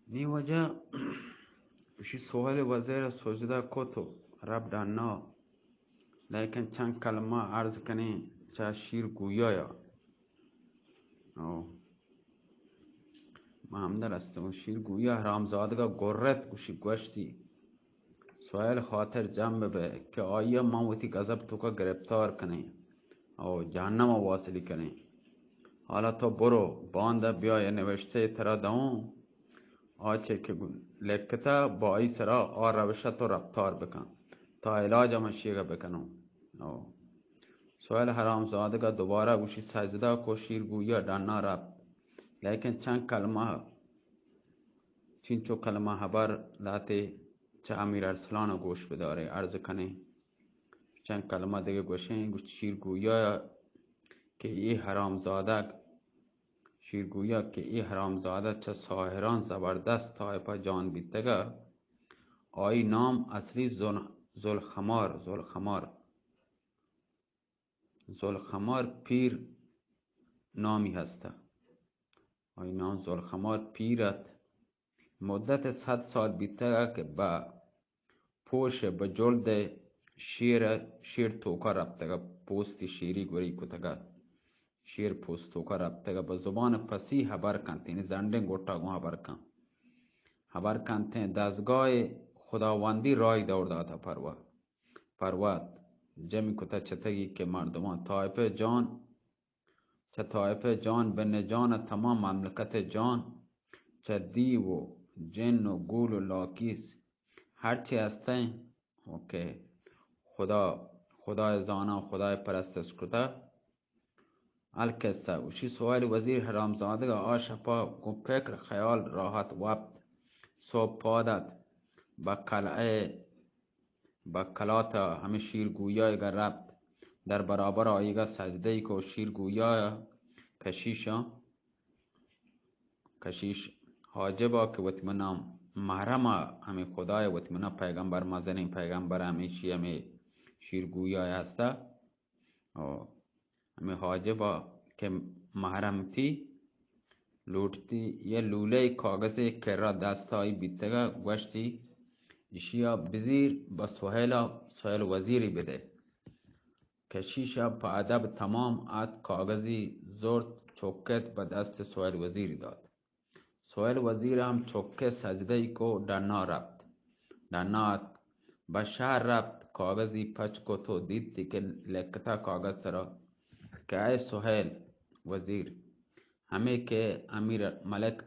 نی واجہ، اشی سہیل وزیر سجدہ کت و رب ڈنا، لیکن چند کلمہ عرض کنیں چہ شیر گویا یا۔ او، ما ہمدا رستوں، شیر گویا حرام زادگا گرت، گوشی گوشتی، سہیل خاطر جم ببے کہ آئی ء من وتی غضب توکا گرفتار کنیں او جہنم ء واصلی کنیں۔ حالا تو برو، باندا بیا، اے نوشتہ ترا دئوں، آ چے کہ لکتہ با آئی سرا، آ روش ء تو رفتار بکن تا علاج ء من شیگا بکنوں۔ او۔ سہیل حرام زادگا دوبارہ گوشی سجدہ کو، شیر گویا ڈنا رفت، لیکن چند کلمہ، چنچو کلمہ حبر داتے چہ امیر ارسلان گوش بدارے، عرض کنیں۔ چند کلمہ دگہ گوشیں، گوشت، شیر گویا کہ اے حرام زادگ، شیر گویا کہ اے حرام زادہ چہ ساحران زبردست طائفہ جان بیتگا، آئی نام اصلی زل-، زلخمار، زلخمار، زلخمار پیر نامی ہستہ۔ آئی نام زلخمار پیر ات۔ مدت صد سال بیتگ کہ بہ پوش، بہ جلد شیر، شیر توکا رپتگ، پوستی شیری گوری کتگ، شیر پوست توکا رپتگ، بہ زبان پسی حبر کنت، یعنی زنڈیں گٹا گوں حبر کنت۔ حبر کنتیں دزگاہ خداوندی راہی دور داتا پروا-، پروت۔ جمی کتا چتگی کہ مردمان طائفہ جان، چہ طائفہ جان، بن جان ء تمام مملکت جان، چہ دیو و جن و گول و لاکیس، ہرچی ہستیں، اوکے، خدا، خدای زاناں، خدای پرستش کتا۔ القصہ، گوشی سہیل وزیر حرامزادگ آ شپا گوں فکر خیال راحت وپت۔ صبح پاد ات، بہ قلعہ، بہ قلات ء ہمے شیر گویا ئیگ ء رپت۔ در برابر آئیگ ء سجدہ ای کو۔ شیر گویا ء کشیشاں، کشیش حاجب ء کہ وتی منا محرم ء ہمے خدائے، وتی منا پیغمبر، مزنیں پیغمبر، ہمیشی ہمے شیر گویا ء ہستہ۔ او ہمے حاجب ء کہ محرم تی لوٹتی، یہ لولہ کاغذے کرا دست آئی بیتگ ء گوشتی، اشیا بزیر بہ سہیل ء، سہیل وزیری بدے۔ کشیش ء پہ ادب تمام ات، کاغذی زرت، چکت بہ دست سہیل وزیری دات۔ سہیل وزیر ہم چکے سجدہ ای کو، ڈنا رپت۔ ڈنا اتک، بہ شہر رپت، کاغذی پچ کت و دیتی کہ لکتا کاغذ سرا کہ اے سہیل وزیر، ہمے کہ امیر ملک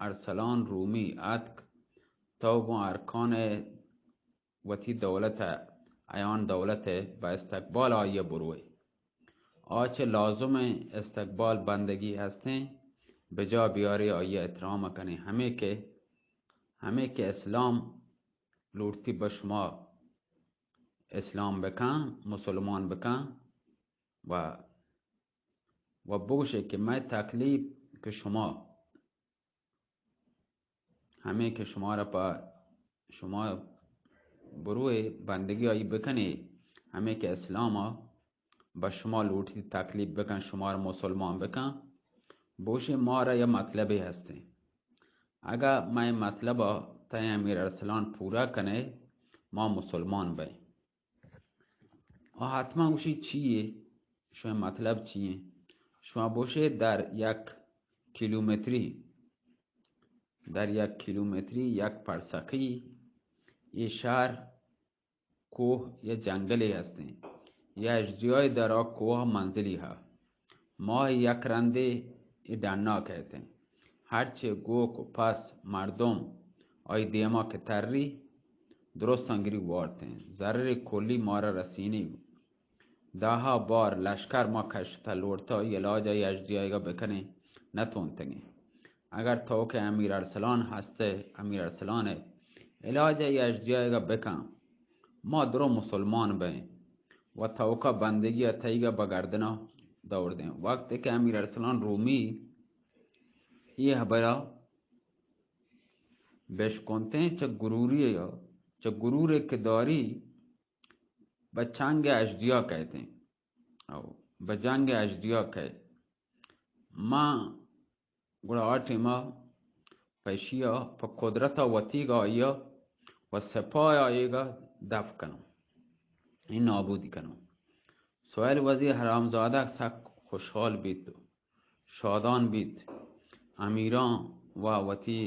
ارسلان رومی اتک، تو گوں ارکان وتی دولت ء، عیان دولت ء بہ استقبال آئی ء بروئے۔ آ چہ لازمیں استقبال بندگی ہستیں، بجا بیارے، آئی ء احترام ء کنیں۔ ہمے کہ، ہمے کہ اسلام لوٹتی بہ شما اسلام بکن، مسلمان بکن و، و بگوشے کہ مئے تکلیف کہ شما ہمے کہ شمارا پہ شما بروئے بندگی آئی بکنے، ہمے کہ اسلام ء بہ شما لوٹی تکلیف بکن، شمار مسلمان بکن، بوشے مارا یا مطلبے ہستیں۔ اگا مئے مطلب ء تئیں امیر ارسلان پورا کنے، ما مسلمان بئیں۔ آ حتما گوشی چی یے؟ شما مطلب چی یے؟ شما بوشے در یک کیلومتری، در یک کیلومتری یک پرسکی، یہ شہر کوہ یا جنگلے ہستیں۔ یہ اژدیائے در آ کوہ منزلی ہا۔ ماہ یک رندے اے ڈنا کئیتیں۔ ہرچے گوک و پس مردم آئی دیما کہ تری، درستاں گری وارتیں۔ ضرر کلی مارا رسینی۔ دہا بار لشکر ما کشتہ، لوٹتہ آئی علاج آئی اژدیائیگا بکنیں، نتونتگیں۔ اگر تو کہ امیر ارسلان ہستے، امیر ارسلان علاج آئی اژدیائیگا بکن، ما درو مسلمان بئیں و توکا بندگی ء تئیگا بہ گردنا دور دیں۔ وقت کہ امیر ارسلان رومی یہ حبرا بشکنتیں، چہ غروری یا چہ غرور کہ داری، بہ چنگ اژدیا کئیتیں۔ او بہ جنگ اژدیا کئیت۔ ما گڑا آ ٹیما پہ اشیا پہ قدرتا وتیگا آئیا و سپاہ آئیگا دف کنوں، این نابودی کنوں۔ سہیل وزیر حرامزادہ سک خوشحال بیت و شادان بیت۔ امیراں و وتی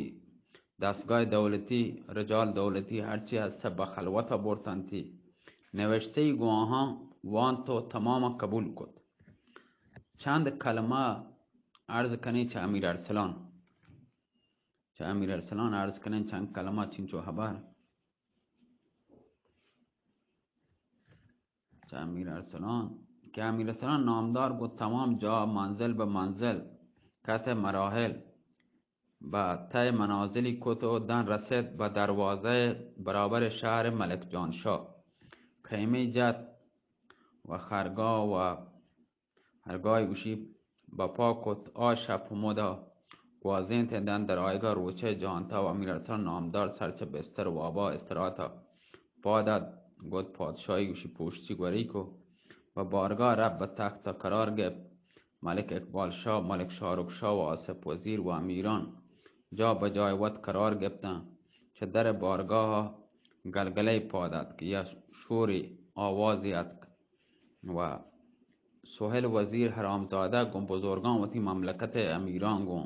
دستگاہ دولتی، رجال دولتی ہرچی ہستہ بہ خلوتا برتنتی۔ نوشتہ ای گوں آہاں وانت و تماما قبول کت۔ چند کلمہ عرض کنی چہ امیر ارسلان۔ چہ امیر ارسلان عرض کنیں چند کلمہ چنچو خبر۔ چہ امیر ارسلان، کہ امیر ارسلان نامدار گوں تمام جا منزل بہ منزل، کت مراحل، بہ تہ منازلی کت و دن رسید بہ دروازہ برابر شہر ملک جان شاہ، خیمے جت و خرگاہ و ہرگاہ گوشی بپا کت، آ شپ ہمودا گوازینت، دن در آیگا روچے جہانتا و امیر ارسلان نامدار سر چہ بستر وابا استراحتا پاد ات۔ گد پادشاہی گوشی پوشتی گوری کو و بارگاہ رب بہ تختا قرار گپت۔ ملک اقبال شاہ، ملک شاہ رخ شاہ و آصف وزیر و امیران جا بہ جای وت قرار گپتن۔ چہ در بارگاہ گلگلہ پاد اتک یا شوری آوازی اتک۔ و سہیل وزیر حرامزادہ گوں بزرگاں وتی مملکت ء امیراں گوں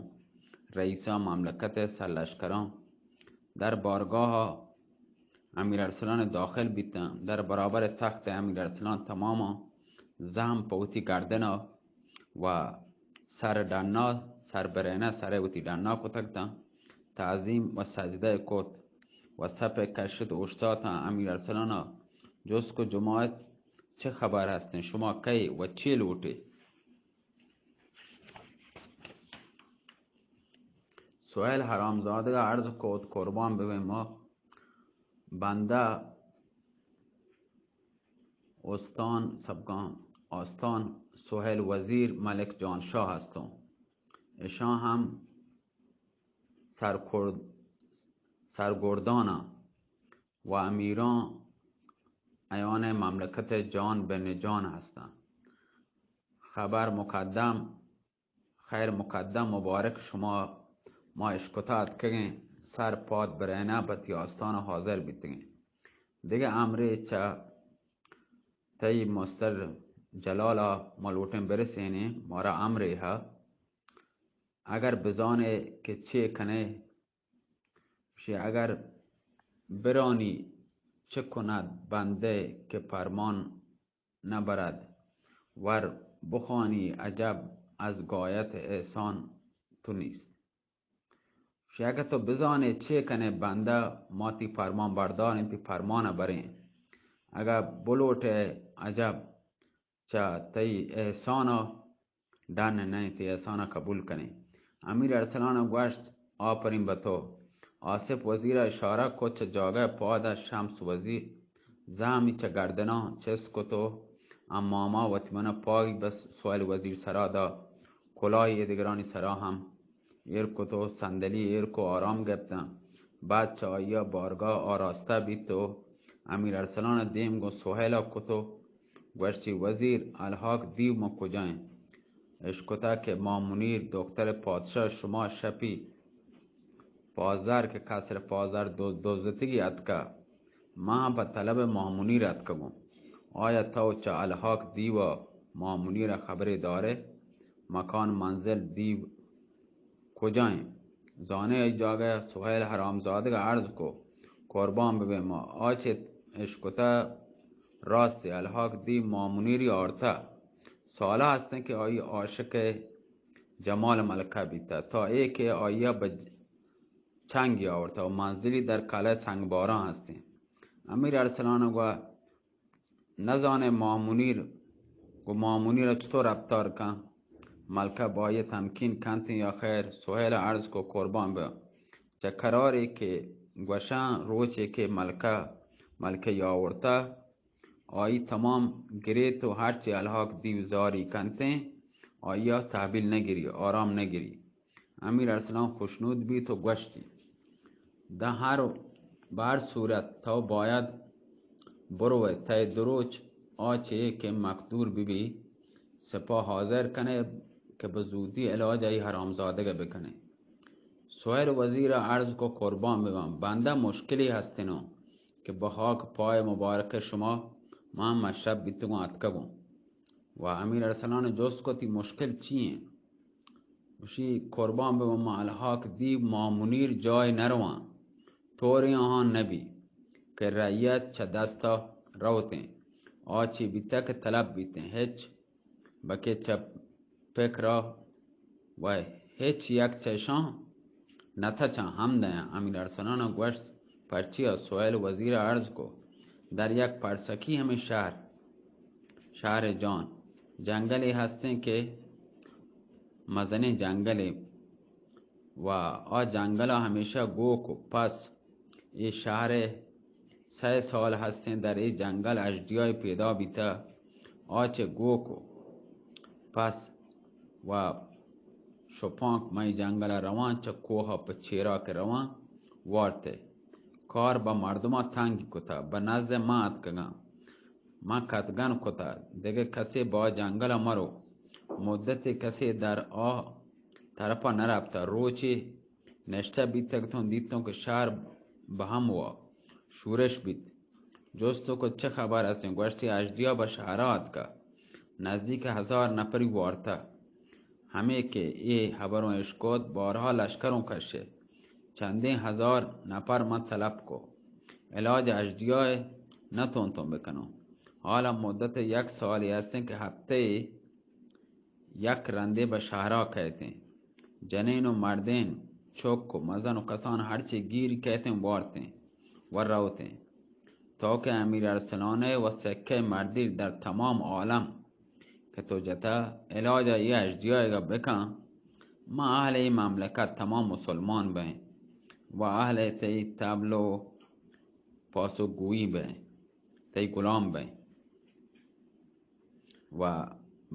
رئیساں مملکت ء سرلشکراں در بارگاہ ء امیر ارسلان ء داخل بیتاں۔ در برابر تخت ء امیر ارسلان تماماں زہم پہ وتی گردن ء و سر ڈنا، سر برینہ سر وتی ڈنا کتگ تاں تعظیم و سجدہ کت و سپ کشت اوشتاتاں۔ امیر ارسلان ء جست کو جماعت چه خبر هستن؟ شما کئے و چی لوٹے؟ سہیل حرامزادگ ء عرض کت، قربان ببیں، ما بندہ استان سبگان، استان سہیل وزیر ملک جان شاہ ہستوں۔ اشاں ہم سرکرد-، سرگرداناں و امیراں ایان مملکت جان بن جان ہستاں۔ خبر مقدم، خیر مقدم، مبارک شما، ما اشکتا اتکگیں، سر پاد برینہ بتی آستان حاضر بیتگیں۔ دگہ امرے چہ تئی مستر جلالا ما لوٹیں برسینیں، مارا امرے ہا۔ اگر بزانے کہ چے کنے، گوشی، اگر برانی چه کند بنده که فرمان نبرد، ور بخوانی عجب از غایت احسان تو نیست. گوشی، اگر تو بزانے چه کنے بنده، ما تی فرمان برداریں، تی فرمان بریں. اگر بلوٹے عجب چہ تئی احسانا ڈن نئیں، تئی احسانا قبول کنیں۔ امیر ارسلان گوشت، آپرین بہ تو۔ آصف وزیر اشارہ کت چہ جاگہ پاد ء شمس وزیر زہمی چہ گردناں چست کت و اماما وتی منا پاگی بس سہیل وزیر سرا دا، کلاہی ایدگرانی سرا ہم ایر کت و صندلی ایر کو آرام گپتاں۔ بعد چہ آئیا بارگاہ آراستہ بیت و امیر ارسلان دیم گوں سہیلا کت و گوشتی، وزیر، الحاق دیو ما کجا ایں؟ اشکتا کہ ما منیر دختر پادشاہ شما شپی پازر کہ قصر پازر دو-، دزتگی اتکا، ما ہم پہ طلب ما منیر اتکگوں۔ آیا تو چہ الحاق دیو ء ما منیر ء خبرے دارے؟ مکان منزل دیو کجا ایں؟ زانے ای جاگہ؟ سہیل حرامزادگ عرض کو، قربان ببیں ما، آ چہ اشکتہ راستے، الحاق دیو ما منیری آورتہ۔ سالہ ہستیں کہ آئی عاشق جمال ملکہ بیتہ، تا اے کہ آئیا بہ چنگی آورتہ و منزلی در کلہ سنگباراں ہستیں۔ امیر ارسلان گوا نزانے ماہ منیر گوں ماہ منیر ء چطور رپتار کن؟ ملکہ باید تمکین کنت یا خیر؟ سہیل ء عرض کو، قربان بہ چہ قرارے کہ گوشاں، روچے کہ ملکہ، ملکہ ی آورتہ، آئی تمام گریت و ہرچی الحاق دیو زاری کنتیں، آئیا تحویل نگری، آرام نگری۔ امیر ارسلان خوشنود بیت و گوشتی، داں ہر، بہ ہر صورت تو باید بروئے، تئی دو روچ آ چے کہ مقدور ببی، سپاہ حاضر کنے کہ بہ زودی علاج ای حرامزادگ بکنے۔ سہیل وزیر ءَ عرض کو، قربان بباں، بندہ مشکلی ہستینوں کہ بہ ہاک پائے مبارک شما من مشرب بیتگوں اتکگوں۔ و امیر ارسلان جست کو، تی مشکل چی ایں؟ گوشی، قربان بباں، من الحاق دیو ماں منیر جای نرواں، طورے آہاں نبی کہ رعیت چہ دستا روتیں، آ چی بیتہ کہ طلب بیتیں، ہچ بکے چہ پکرا و ہچ یک چہ اشاں نہ تچاں۔ ہم دیاں۔ امیر ارسلان ءَ گوشت، پرچیا؟ سہیل وزیر ءَ عرض کو، در یک پرسکی ہمے شہر، شہر جان، جنگلے ہستیں کہ مزنیں جنگلے و آ جنگل ءَ ہمیشہ گوک و پس اے شہر ءَ سئے سال ہستیں در اے جنگل اژدیائے پیدا بیتہ، آ چہ گوک و پس و شپانک مئے جنگل ءَ رواں، چہ کوہ ءَ پہ چیرا کہ رواں وارتہ۔ کار بہ مردماں تنگی کتہ، بہ نزد من اتکگاں، من کتگن کتہ، دگہ کسے بہ جنگل ءَ مرو۔ مدتے کسے در آ طرف ءَ نرپتہ۔ روچے نشتہ بیتگتوں، دیتوں کہ شہر بہ ہم وا شورش بیت۔ جست کو، چہ خبر ہستیں؟ گوشتی، اژدیا بہ شہرا اتکہ، نزدیک ہزار نفری وارتہ۔ ہمے کہ اے ہبروں اشکت، بارہا لشکروں کشے، چندیں ہزار نفر من طلب کو، علاج اژدیائے نہ تونتوں بکنوں۔ حالا مدت یک سالے ہستیں کہ ہفتہ یک رندے بہ شہرا کئیتیں۔ جنین و مردین، چک و مزن و کسان ہرچی گیر کئیتیں وارتیں و روتیں۔ تو کہ امیر ارسلانئے و سکہ مردی در تمام عالم کہ تو جتہ، علاج اے اژدیائیگا بکن، ما اہل اے مملکت تمام مسلمان بئیں و اہل تئی طبل و پاسخ گوئی بئیں، تئی غلام بئیں۔ و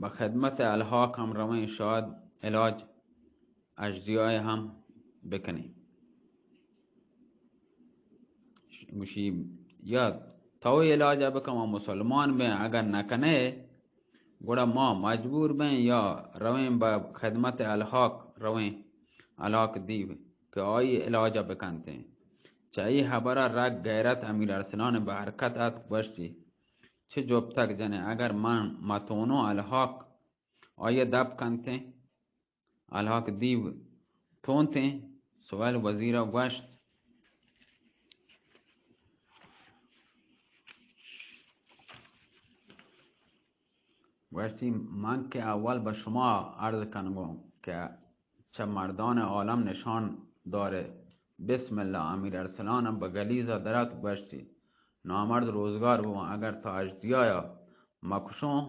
بہ خدمت الحاق ہم رویں، شاید علاج اژدیائے ہم بکنیں۔ گوشی، یا تو علاج بکن، ما مسلمان بیں، اگر نکنئے، گڑا ما مجبور بیں یا رویں بہ خدمت الحاق، رویں الحاق دیو کہ آئی علاج بکنتیں۔ چہ ای ہبرا رگ غیرت امیر ارسلان بہ حرکت ات، گوشتی، چہ جپتگ جنئے؟ اگر من متونوں الحاق آئی دپ کنتیں، الحاق دیو تونتیں؟ سہیل وزیرا گوشت، گوشتی، من کہ اول بہ شما عرض کنگوں کہ چہ مردان عالم نشان دارے۔ بسم اللہ۔ امیر ارسلان بہ گلیزا درات، گوشتی، نامرد روزگار بباں، اگر تا اژدیایا مکشوں،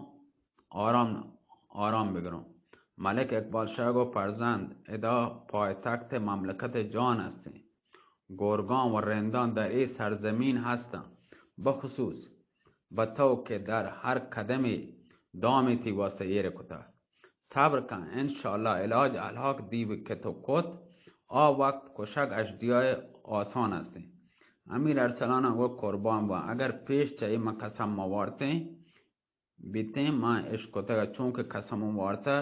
آرام، آرام بگروں۔ ملک اقبال شاہ گو، فرزند، ادا پایتخت مملکت جان ہستیں۔ گورگاں و رنداں در اے سرزمین ہستاں۔ بخصوص بہ تو کہ در ہر قدمے دامے تی واسطہ ایر کتا۔ صبر کن، انشاءاللہ علاج الحاق دیو کہ تو کت، آ وقت کشگ اژدیائے آسان ہستیں۔ امیر ارسلان گو، قربان باں، اگر پیش چہ اے من قسم مہ وارتیں، بیتیں، من اشکتگ ات، چونکہ قسم وارتہ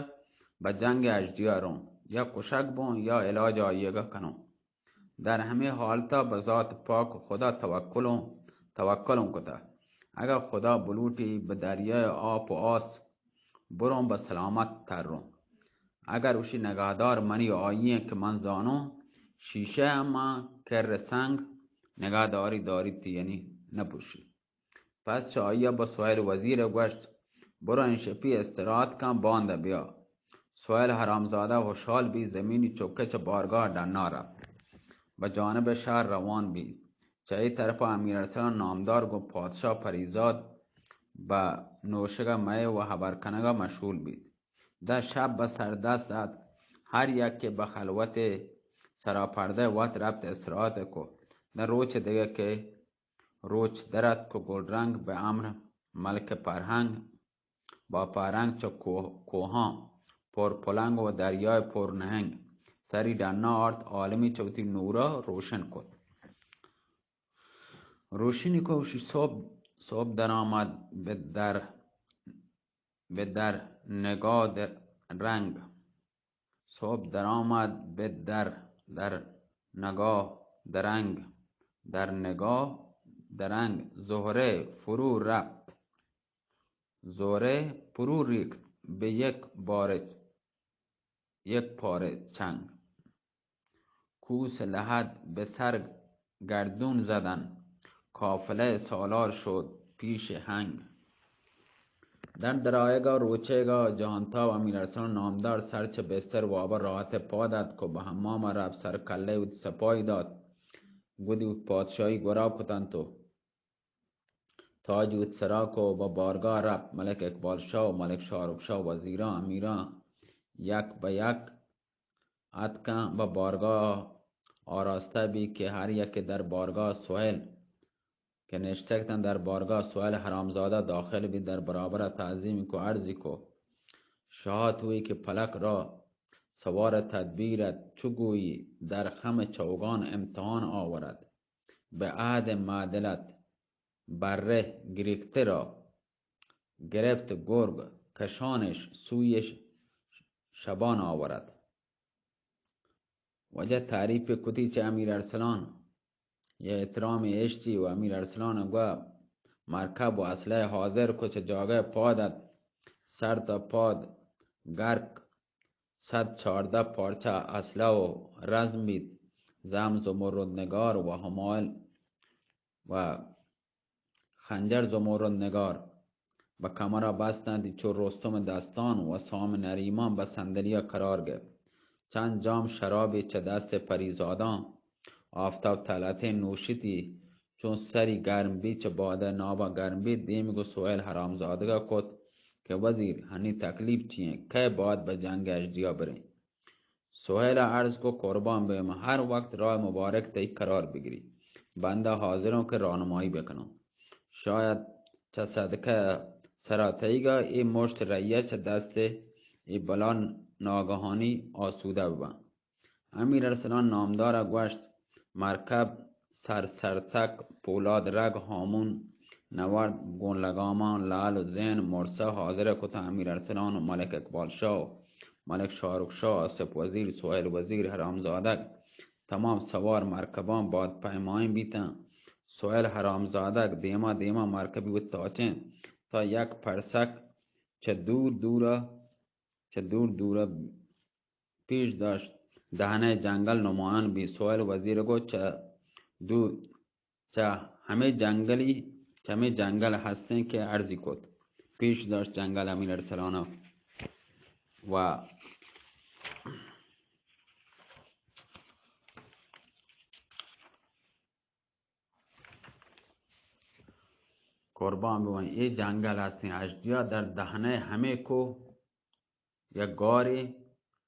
بہ جنگ اژدیا روں، یا کشگ بوں یا علاج آئیگا کنوں۔ در ہمے حالتا بہ ذات پاک خدا توکلوں، توکلوں کتہ۔ اگہ خدا بلوٹی بہ دریائے آپ و آس بروں، بہ سلامت تروں۔ اگر اشی نگہدار منی آئی ایں کہ من زانوں، شیشہ ہم من کر سنگ نگہداری داریت، یعنی نہ پرشی۔ پس چہ آئی ء بہ سہیل وزیر ء گوشت، برو انشپی استراحت کن، باندا بیا۔ سہیل حرامزادہ ہوشحال بیت، زمینی چکے چہ بارگاہ ڈنا رپت۔ بہ جانب شہر روان بیت۔ چہ اے طرفا امیر ارسلان نامدار گوں پادشاہ پریزاد بہ نوشگا مئے و ہبر کنگا مشغول بیت۔ داں شپ بہ سردست ات، ہر یکے بہ خلوتے سراپردہ وت رپت استراحت کو۔ داں روچ دگہ کہ روچ در اتک و گلرنگ بہ امر ملک پرہنگ با پرہنگ چہ کوہ، کوہاں پر پلنگ و دریائے پر نہنگ سری ڈنا آرت، عالمی چہ وتی نورا روشن کت۔ روشنی کو اشی صبح، صبح درآمد بہ در، بہ در نگاد رنگ۔ صبح درآمد بہ در، در نگاه درنگ، در نگاه درنگ، زهره فرو رفت، زهره فرو ریخت به یک بارچ، یک پاره چنگ. کوس لحد به سر گردون زدن، قافله سالار شد پیش هنگ. در درآیگا روچیگا جهانتاب امیر ارسلان نامدار سر چه بستر وابا راحت پاد اتک و به حمام رفت، سر کله وتی سپاهی دات، گودی وتی پادشاهی گورا کتنت و تاج وت سرا کو، با بارگاہ رفت. ملک اقبال شاہ و ملک شاہ رخ شاہ، وزیراں، امیراں یک بہ یک اتکاں با بارگاہ آراستہ بی کہ ہر یکے در بارگاہ سہیل کہ نشتگتاں، در بارگاہ سہیل حرامزادہ داخل بی، در برابر تعظیم کو، عرضی کو: شاہ توئی کہ فلک را سوار تدبیرت، چو گویی در خم چوگان امتحان آورد. به عهد معدلت بره گریخته را، گرفت گرگ کشانش سوی ش-، شبان آورد. واجہ تعریف کتی چہ امیر ارسلان، یہ احترام اشتی و امیر ارسلان گوا مرکب و اسلحہ حاضر کو، چہ جاگہ پاد ات، سر تا پاد گرک صد چاردہ پارچہ اسلحہ و رزم بیت، زم زمرد نگار و حمایل و خنجر زمرد نگار بہ کمرا بستنت، چو رستم دستان و سام نریمان بہ صندلیا قرار گپت. چند جام شرابی چہ دست پریزادان آفتاب تلتیں نوشتی، چون سری گرم بیت، چہ بادہ نابا گرم بیت، دیم گو سہیل حرامزادگا کت کہ وزیر، ہنی تکلیف چی انت؟ کئے باد بہ جنگ اژدیا بریں؟ سہیل ء عرض کو، قربان بیم، ہر وقت راہ مبارک تئی قرار بگری. بندہ حاضروں کہ راہنمائی بکنوں. شاید چہ صدقہ سرا تئیگا اے مشت رعیت چہ دست اے بلا ناگہانی آسودہ ببن. امیر ارسلان نامدار ء گوشت، مرکب سر سرتک، پولاد رگ، ہامون نورد، گون لگامان، لعل و زین، مرسہ حاضر کت. امیر ارسلان و ملک اقبال شاہ و ملک شاہ رخ شاہ، آصف وزیر، سہیل وزیر، حرامزادگ، تمام سوار مرکباں باد پیمائیں بیتاں. سہیل حرامزادگ دیما دیما مرکبی وت تاچیں تا یک پرسک چہ دور دورا، چہ دور دورا پیش داشت، دہنہ جنگل نمایان بی. سہیل وزیر گو، چہ دو، چہ ہمے جنگلی، چہ ہمے جنگل ہستیں کہ عرضی کت. پیش داشت جنگل امیر ارسلان و قربان بوان، اے جنگل ہستیں اژدیا در دہنہ ہمے کو یک گارے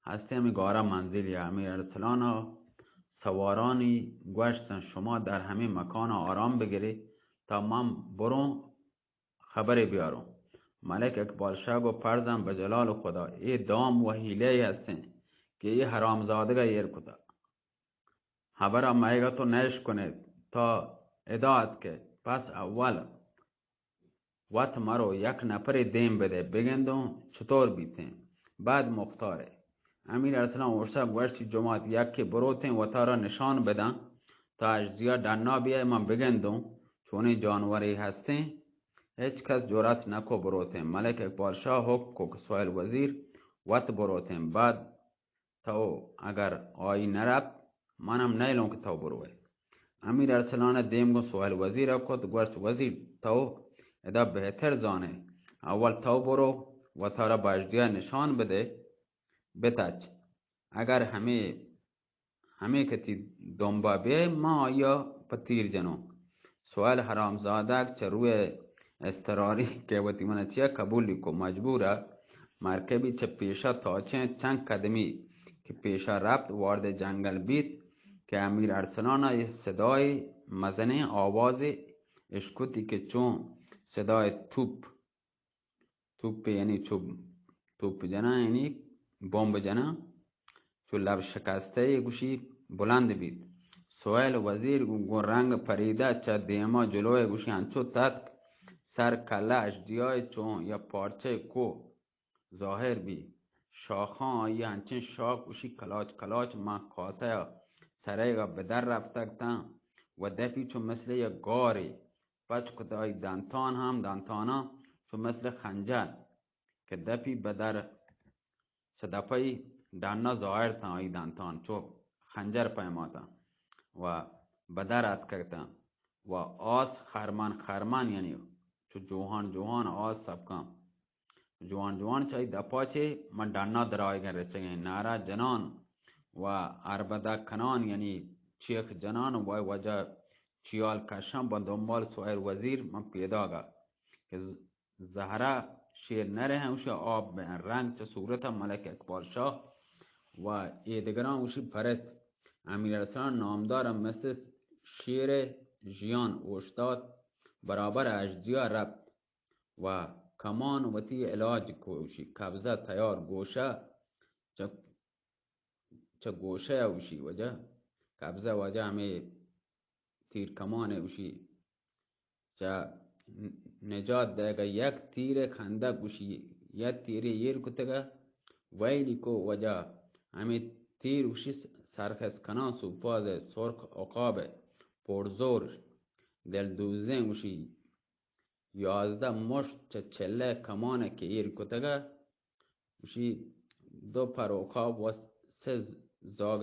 ہستیں، ہمے گارا منزلی. امیر ارسلان ء سوارانی گوشتن، شما در ہمے مکان آرام بگرے تا من بروں خبرے بیاروں. ملک اقبال شاہ گو، پرزن بہ جلال خدا، اے دام و حیلہ ہستیں کہ اے حرامزادگا ایر کتا. ہبرا مئیگا تو نئیش کنیت تا ادا اتکے. پس اول وت مرو، یک نپرے دیم بدے، بگندوں چطور بیتیں. بعد مختارے. امیر ارسلان اوشتات گوشتی، جماعت یکے بروتیں، وتارا نشان بداں تا اژدیا ڈنا بیئے، من بگندوں چونیں جانورے ہستیں. ہچ کس جرات نکو بروتیں. ملک اقبال شاہ حکم کو کہ سہیل وزیر وت بروتیں. بعد تو اگر آئی نرپت، من ہم نیلوں کہ تو بروئے. امیر ارسلان ء دیم گوں سہیل وزیر ء کت، گوشت، وزیر، تو ادا بہتر زانے، اول تو برو، وتارا بژدیا نشان بدے، بتچ. اگر ہمے، ہمے کہ تی دمبا بیئے، من آئیا پہ تیر جنوں. سہیل حرامزادگ چہ روئے اضطراری کہ وتی من چیا قبولی کو، مجبور ء مرکبی چہ پیشا تاچیں. چند قدمی کہ پیشا رپت، وارد جنگل بیت کہ امیر ارسلان ء صدای مزنیں آوازے اشکتی کہ چون صدای توپ، توپ یعنی چو توپ جناں، یعنی بمب جناں، چو لب شکستہ ء گوشی بلند بیت. سہیل وزیر گوں، گوں رنگ پریدہ چہ دیما جلو ء گوشی انچو تتک، سر کلہ اژدیائے چون یا پارچہ کو ظاہر بی. شاخاں آئی انچیں شاخ گوشی کلاچ کلاچ ماں کاسہ ء سرئیگا بدر رفتگ تاں و دپی چو مثل یک گارے پچ کت، آئی دنتان ہم، دنتاناں چو مثل خنجر کہ دپی بدر چہ دپئی ڈنا ظاہر تاں، آئی دنتان چو خنجر پیماتاں و بدر اتکگ تاں و آس خرمن خرمن، یعنی چو جوہان جوہان آس سبکاں۔ جوان جوان چہ آئی دپا چہ من ڈنا درائیگیں رچگیں نعرہ جنان و عربدہ کنان، یعنی چیخ جنان و وجہ چیال کشان بہ دنبال سہیل وزیر من پیداگا کہ ز-، زہرا شیر نرہیں، اوشا آب بہ رنگ چہ صورت ملک اقبال شاہ و ایدگراں اوشی پرت۔ امیر ارسلان نامدار مثل شیر جیان اوشتات، برابر اژدیا رپت و کمان وتی علاج کو، اوشی قبضہ تیار، گوشہ چہ، چہ گوشہ اوشی وجہ، قبضہ وجہ ہمیں تیر کمان اوشی چہ نجات دئیگا یک تیر خندق گوشی، یک تیرے ایر کتگا ویلی کو وجہ، ہمیں تیر اوشی سرخس کنان سوپاز سرخ عقاب پرزور دلدوزیں گوشی یازدہ مشت چہ چلہ کمان کہ ایر کتگ ء گوشی، دو پر عقاب و سہ زاگ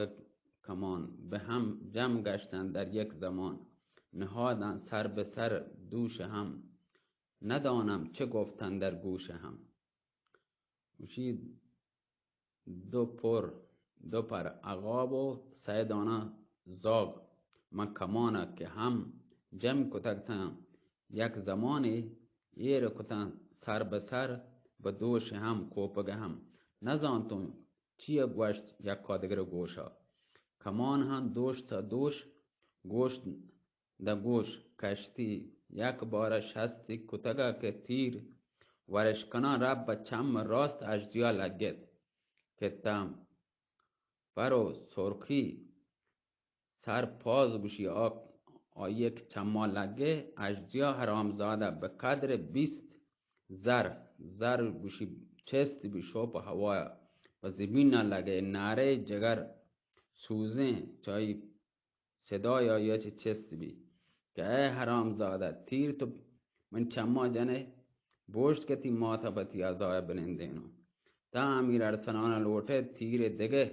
کمان بہ ہم جم گشتن در یک زمان، نہادن سر بہ سر دوش ہم، ندانم چہ گفتن در گوش ہم۔ گوشی، دو پر، دو پر عقاب و سئے دانہ زاگ من کمان ء کہ ہم جم کتگ تاں یک زمانے ایر کتاں سر بہ سر بہ دوش ہم کوپگ ہم نزانتوں چی ء گوشت یکا دگر گوشا۔ کمان ہم دوش تا دوش گوشت دہ گوش کشتی، یک بارہ شستی کتگا کہ تیر ورش کنان رب بہ چم راست اژدیا لگت کہ تم پر و سرخی سر پاز گوشی آ، آئی کہ چما لگے اژدیا حرامزادہ بہ قدر بیست زر، زر گوشی چست بی شوپ ہوایا و زمین لگے نعرے جگر سوزیں چائی صدای آئی ء چہ چست بی کہ اے حرامزادہ، تیر تو من چما جنے، بوشت کہ تی مات ء پہ تی ازای ء بنندینوں۔ تاں امیر ارسلان ء لوٹے تیر ء دگہ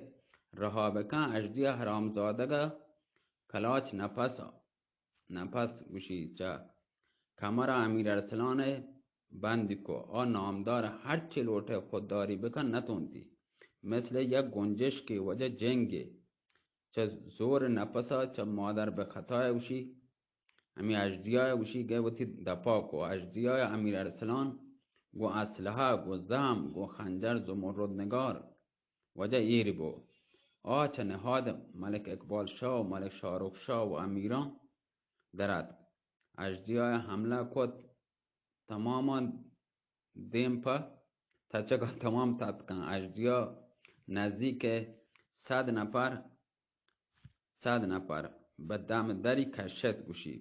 رہا بکن، اژدی ء حرامزادگ ء کلاچ نپس، نپس گوشی چہ کمر ء امیر ارسلان ء بند کو۔ آ نامدار ہرچی لوٹے خودداری بکن نتونتی۔ مثل یک گنجشکے وجہ جنگے چہ زور نپسا چہ مادر بہ خطا گوشی، ہمے اژدیا گوشی گئے وتی دپا کو۔ اژدیا امیر ارسلان گوں اسلحہ، گوں زہم، گوں خنجر زمرد نگار وجہ ایر بو۔ آ چہ نہاد ملک اقبال شاہ و ملک شاہ رخ شاہ و امیراں در اتک۔ اژدیا حملہ کت۔ تماما دیم پہ تچگا تمام تتکاں۔ اژدیا نزیک صد نفر، صد نفر بہ دم دری کشت گوشی۔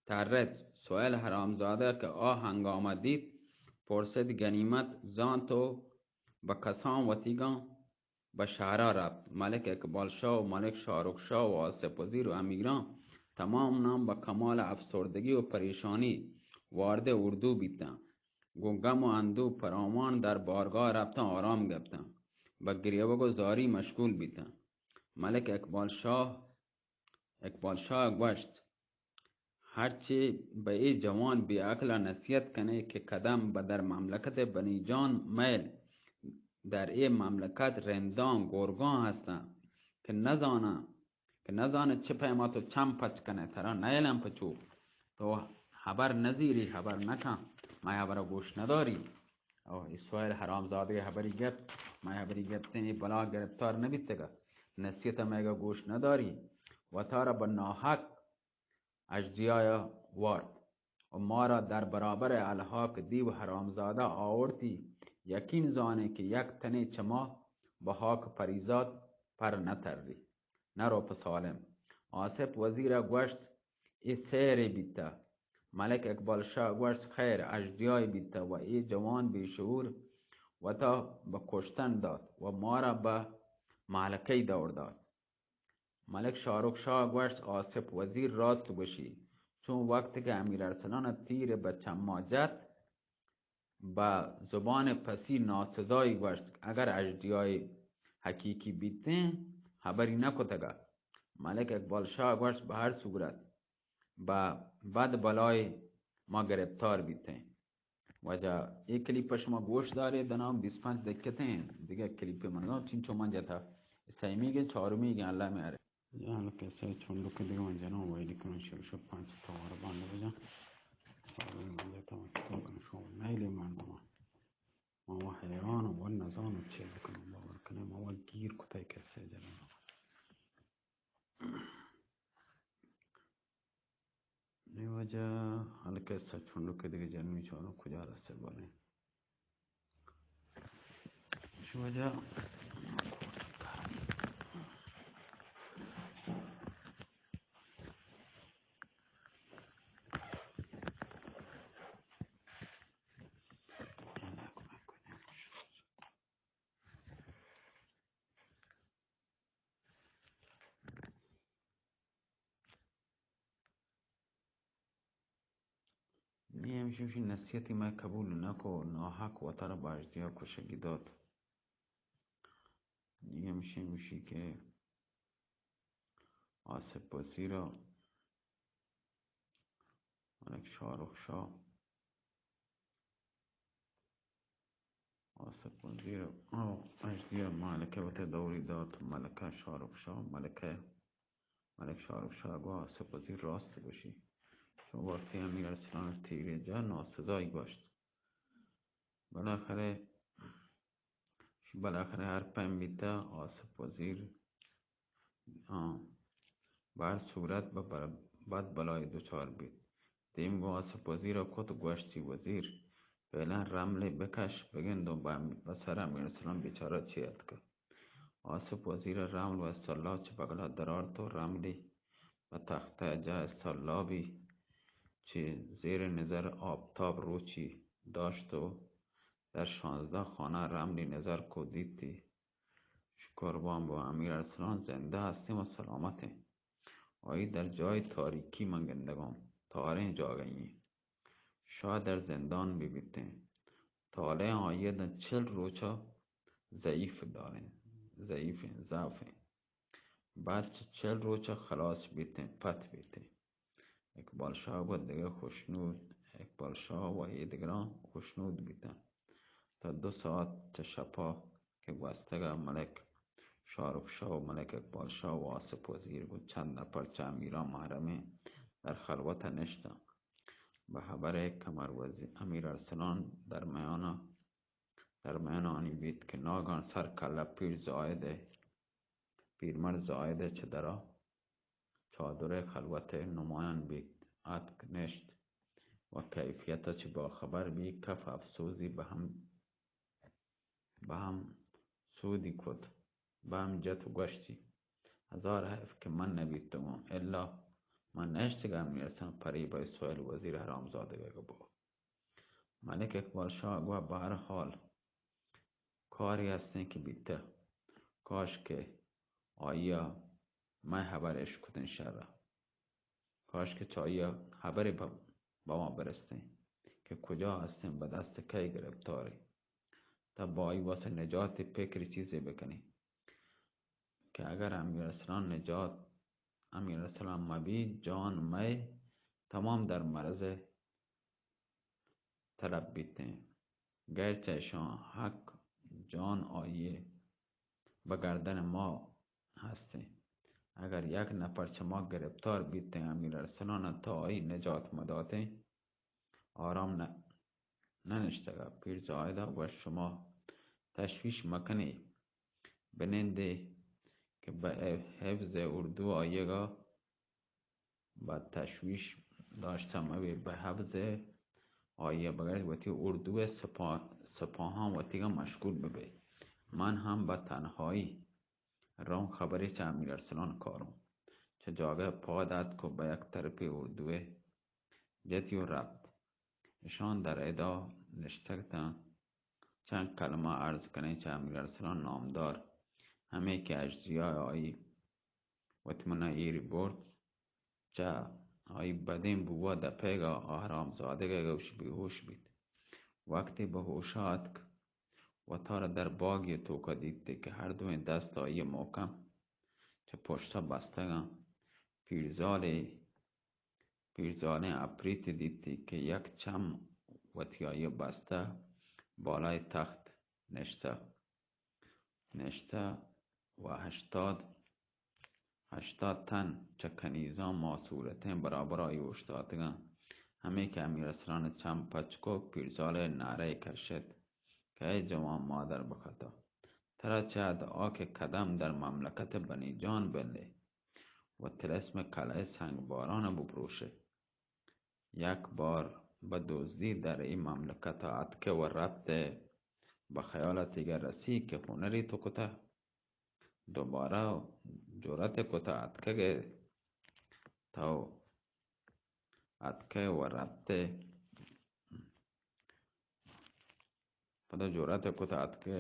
ترت سہیل حرامزادہ کہ آ ہنگامہ دیت، پرست گنیمت زانت و بہ کسان وتیگاں بہ شہرا رپت۔ ملک اقبال شاہ و ملک شاہ رخ شاہ و آصف وزیر و امیراں تمام نام بہ کمال افسردگی و پریشانی وارد اردو بیتاں۔ گوں غم و اندوہ پراوان در بارگاہ رپتاں آرام گپتاں۔ بہ گریوگ و زاری مشغول بیتاں۔ ملک اقبال شاہ، اقبال شاہ گوشت، ہرچی بہ اے جوان بے عقل ء نصیحت کنے کہ قدم بہ در مملکت بنی جان میل، در اے مملکت رنداں گرگاں ہستاں کہ نزاناں، کہ نزاناں چہ پیما تو چم پچ کنے، ترا نیلن پچو، تو ہبر نزیری، ہبر نکن، مئے ہبر گوش نداری۔ او اے سہیل حرامزادہ ہبری گپت، مئے ہبری گپتیں، اے بلا گرفتار نبیتگا، نصیحت مئیگا گوش نداری، وتارا بہ ناحق اژدیایا وارت و مارا در برابر الحاق دیو حرامزادہ آورتی۔ یقین زانیں کہ یک تنے چما بہ حاق پریزات پر نہ تری، نہ رو پہ سالم۔ آصف وزیرا گوشت، اے سحرے بیتہ۔ ملک اقبال شاہ گوشت، خیر، اژدیائے بیتہ و اے جوان بے شعور وتا بہ کشتن دات و مارا بہ مہلکہی دور دات۔ ملک شاہ رخ شاہ گوشت، آصف وزیر راست گوشی، چون وقت کہ امیر ارسلان تیر بہ چما جت، بہ زبان پسی ناسزایی گوشت، اگر اژدیای حقیقی بیتیں، حبری نکتگا۔ ملک اقبال شاہ گوشت، بہ ہر صورت، بہ بد بلای ما گرفتار بیتیں۔ واجہ، اے کلیپ شما گوش دارے، دنا بیست پنچ دقیقہ ہیں، دیگہ کلیپ من گا چنچو من جتا، سیمی گے، چارمی گے، اللہ میں آرے۔ جان کسے چنڈو کے دیگہ من جنوں، ویلی کنوں شب شب پنچ توار باندھ بجا۔ چارمی من جتا، من چکو کنوں شو، نیلی من دما۔ ما وہ حیران و نزان چے بکنوں، باور کنے، ما وہ گیر کتا کسے جنوں۔ نی واجہ، ہلکے سا چنڈو کے دیگہ جنوی چاروں کجا رسے باریں۔ شو واجہ، نی ہمشی، ہمشی نصیحتی مئے قبول نہ کو، ناحق وتارا باجدیا کشگی دات۔ نی ہمشی، ہمشی کہ آصف وزیرا، ملک شاہ رخ شاہ، آصف وزیر، او، اژدیا ملکہ وتے دوری دات، ملکہ شاہ رخ شاہ، ملکہ، ملک شاہ رخ شاہ گو آصف وزیر راست گوشی۔ چون وقتی امیر ارسلان تیرے جا ناسزائی گوشت۔ بالاخرہ، بالاخرہ ہر پیم بیتا آصف وزیر آں، بہ ہر صورت بہ بر-، بد بلائے دچار بیت۔ دیم گوں آصف وزیر ء کت، گوشتی، وزیر، فعلاً رملے بکش، بگند و بہ، بہ سر امیر ارسلان بیچارہ چی اتکہ۔ آصف وزیر ء رمل و استالاب چہ بگلا درآرت و رملی بہ تختہ جا استالابی چہ زیر نظر آپتاب روچی داشت و در شانزدہ خانہ رملی نظر کو دیتی۔ قربان بو، امیر ارسلان زندہ ہستیں و سلامتیں۔ آئی در جای تاریکی من گندگاں، تاریں جاگہی ایں۔ شاید در زندان بہ بیتیں۔ طالع آئی ء داں چل روچا ضعیف داریں، ضعیفیں، ضعفیں۔ بعد چہ چل روچا خلاص بیتیں، پت بیتیں۔ اقبال شاہ گو دگہ خوشنود، اقبال شاہ و اے دگراں خوشنود بیتاں۔ تا دو ساعت چہ شپا کہ گوستگا ملک شاہ رخ شاہ و ملک اقبال شاہ و آصف وزیر گوں چند نپر چہ امیراں محرمیں در خلوت نشتاں۔ بہ حبر قمر وزیر، امیر ارسلان در میانا، در میان آنی بیت کہ ناگان سر کلہ پیر زاہد ء پیرمرد زاہد ء چہ درا چادر ء خلوت ء نمایان بیت، اتک نشت و کیفیت ء چہ باخبر بی، کف افسوزی بہ ہم، بہ ہم سودی کت، بہ ہم جت و گوشتی، ہزار حیف کہ من نہ بیتگوں، الا من نشتگاں میرساں پریب ء سہیل وزیر حرامزادگ ء گوں۔ ملک اقبال شاہ گوا بہر حال کارے ہستیں کہ بیتہ، کاش کہ آئی ء مئے ہبر اشکتیں شر ء۔ کاش کہ چہ آئی ء ہبرے بہ، بہ ما برستیں کہ کجا ہستیں، بہ دست کئے گرپتاریں، تہ با آئی واسہ نجات پکری چیزے بکنیں کہ اگر امیر ارسلان نجات، امیر ارسلان مبی، جان مئے تمام در مرض طلب بیتیں، گرچہ اشاں حق جان آئی ء بہ گردن ما ہستیں۔ اگر یک نپر چہ ما گرپتار بیتیں، امیر ارسلان ء تا آئی نجات مداتیں، آرام نہ، نہ نشتگ ء۔ پیر زاہد ء گوشت، شما تشویش مکنے، بنندے کہ بہ حفظ اردو آیگ ء بہ تشویش داشتہ مبے، بہ حفظ آئی ء بغیر وتی اردو ء سپا-، سپاہاں وتیگا مشغول ببے۔ من ہم بہ تنہائی روں خبرے چہ امیر ارسلان کاروں۔ چہ جاگہ پاد اتک و بہ یک طرفے اردو ء جتی و رپت۔ اشان در ادا نشتگتاں۔ چند کلمہ عرض کنیں چہ امیر ارسلان نامدار، ہمے کہ اژدیا آئی وتی منا ایری برت۔ چہ آئی بدیں بوا دپیگا آ حرامزادگ ء گوش بے ہوش بیت۔ وقتی بہ ہوشا اتک، وتارا در باگی توکا دیت کہ ہر دوئیں دست آئی محکم چہ پشتا بستگاں۔ پیرزالے، پیرزالیں اپریتے دیتی کہ یک چم وتی آئی بستہ بالای تخت نشتہ۔ نشتہ و ہشتاد، ہشتاد تن چہ کنیزاں ماصورتیں برابر آئی اوشتاتگاں۔ ہمے کہ امیر ارسلان چم پچ کو، پیرزال ء نعرہ کشت کہ اے جوان مادر بخطا، ترا چہ اد آ کہ قدم در مملکت بنی جان بندے و طلسم کلہ سنگ باران بپروشے۔ یک بار بہ دزدی در اے مملکت ء اتکہ و رپتہ، بہ خیال ء تیگہ رسی کہ ہنری تو کتہ، دوبارہ جرأت کتہ اتکگ ء تو اتکہ و رپتہ۔ پدا جرأت کت اتکہ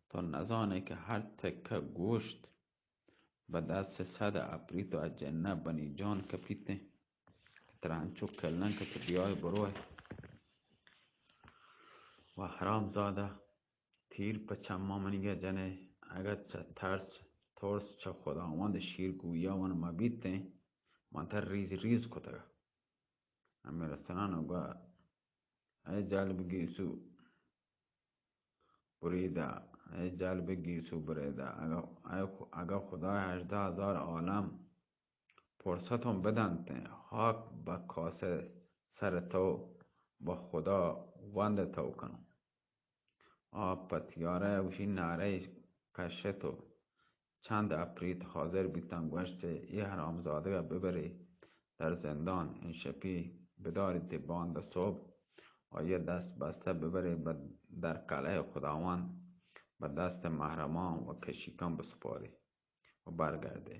تو نزانے کہ ہر تکہ گوشت بہ دست صد اپریت و جنہ بنی جان کپیتیں کہ ترا انچو کلن کہ تو بیائے بروئے۔ و حرام زادہ، تیر پہ چماں منیگہ جنے، اگہ چہ ترس، ترس چہ خداوند شیر گویا من مبیتیں، من تر ریز ریز کتگہ۔ امیر حسنان گوا اے جلب گیسو بریدہ، اے جلب گیسو بریدہ، اگہ، اگہ خدای ہژدہ ہزار عالم فرصتوں بدنتیں، ہاک بہ کاسہ سر تو بہ خدا وند تو کنوں۔ آ پہ تیارہ ء گوشی نعرہ کشت و چند اپریت حاضر بیتاں، گوشت، اے حرامزادگ ء ببرے در زندان، انشپی بداریت، باندا صبح آئی ء دست بستہ ببرے بہ در کلہ خداوند، بہ دست محرمان و کشیکان بسپارے و برگردے۔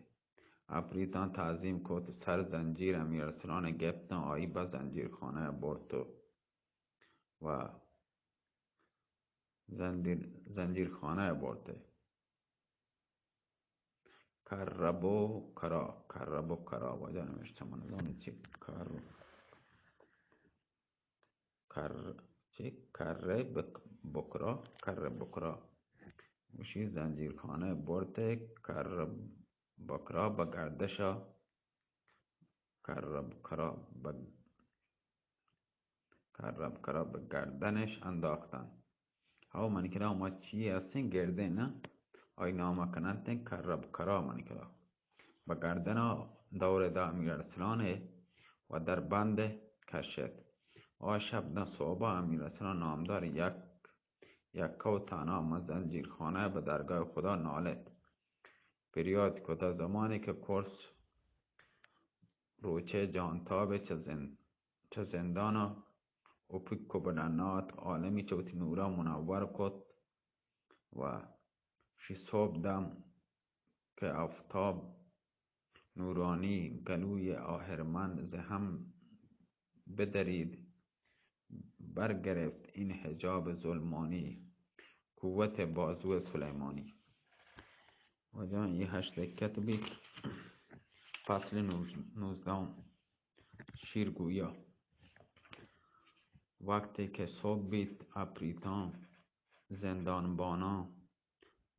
اپریتاں تعظیم کت، سر زنجیر امیر ارسلان ء گپتاں، آئی بہ زنجیر خانہ ء برت و زنجیر، زنجیر خانہ ء برت۔ کرب و کرا، کرب و کرا، واجہ نوشتہ من زانت چی کر، کر، چی کر بک-، بکرا، کر بکرا۔ گوشی زنجیر خانہ ء برت، کر بکرا بہ گردشا، کرب کرا بہ کرب کرا بہ گردنش انداختن۔ ہو منی کرا ہما چی ہستیں گردیں نہ، آئی نام کننتیں کرب کرا منی کرا۔ بہ گردنا دور دا امیر ارسلان و در بند کشت۔ آ شب داں صوبہ امیر ارسلان نامدار یک، یک و تنہا مہ زنجیر خانہ بہ درگاہ خدا نالت۔ پریات کتا زمانے کہ کرس روچے جانتاب چہ زند چہ زندانا اوپک و بہ ڈنا ات، عالمی چہ وتی نورا منور کت و شی صبح دم کہ آفتاب نورانی گلوی آہرمند ز ہم بدرید، برگرفت این حجاب ظلمانی، قوت بازو سلیمانی۔ واجہ اے ہشت دقت بیت۔ فصل نوز-، نوزدہم۔ شیرگویا۔ وقتے کہ صبح بیت، اپریتاں زندان باناں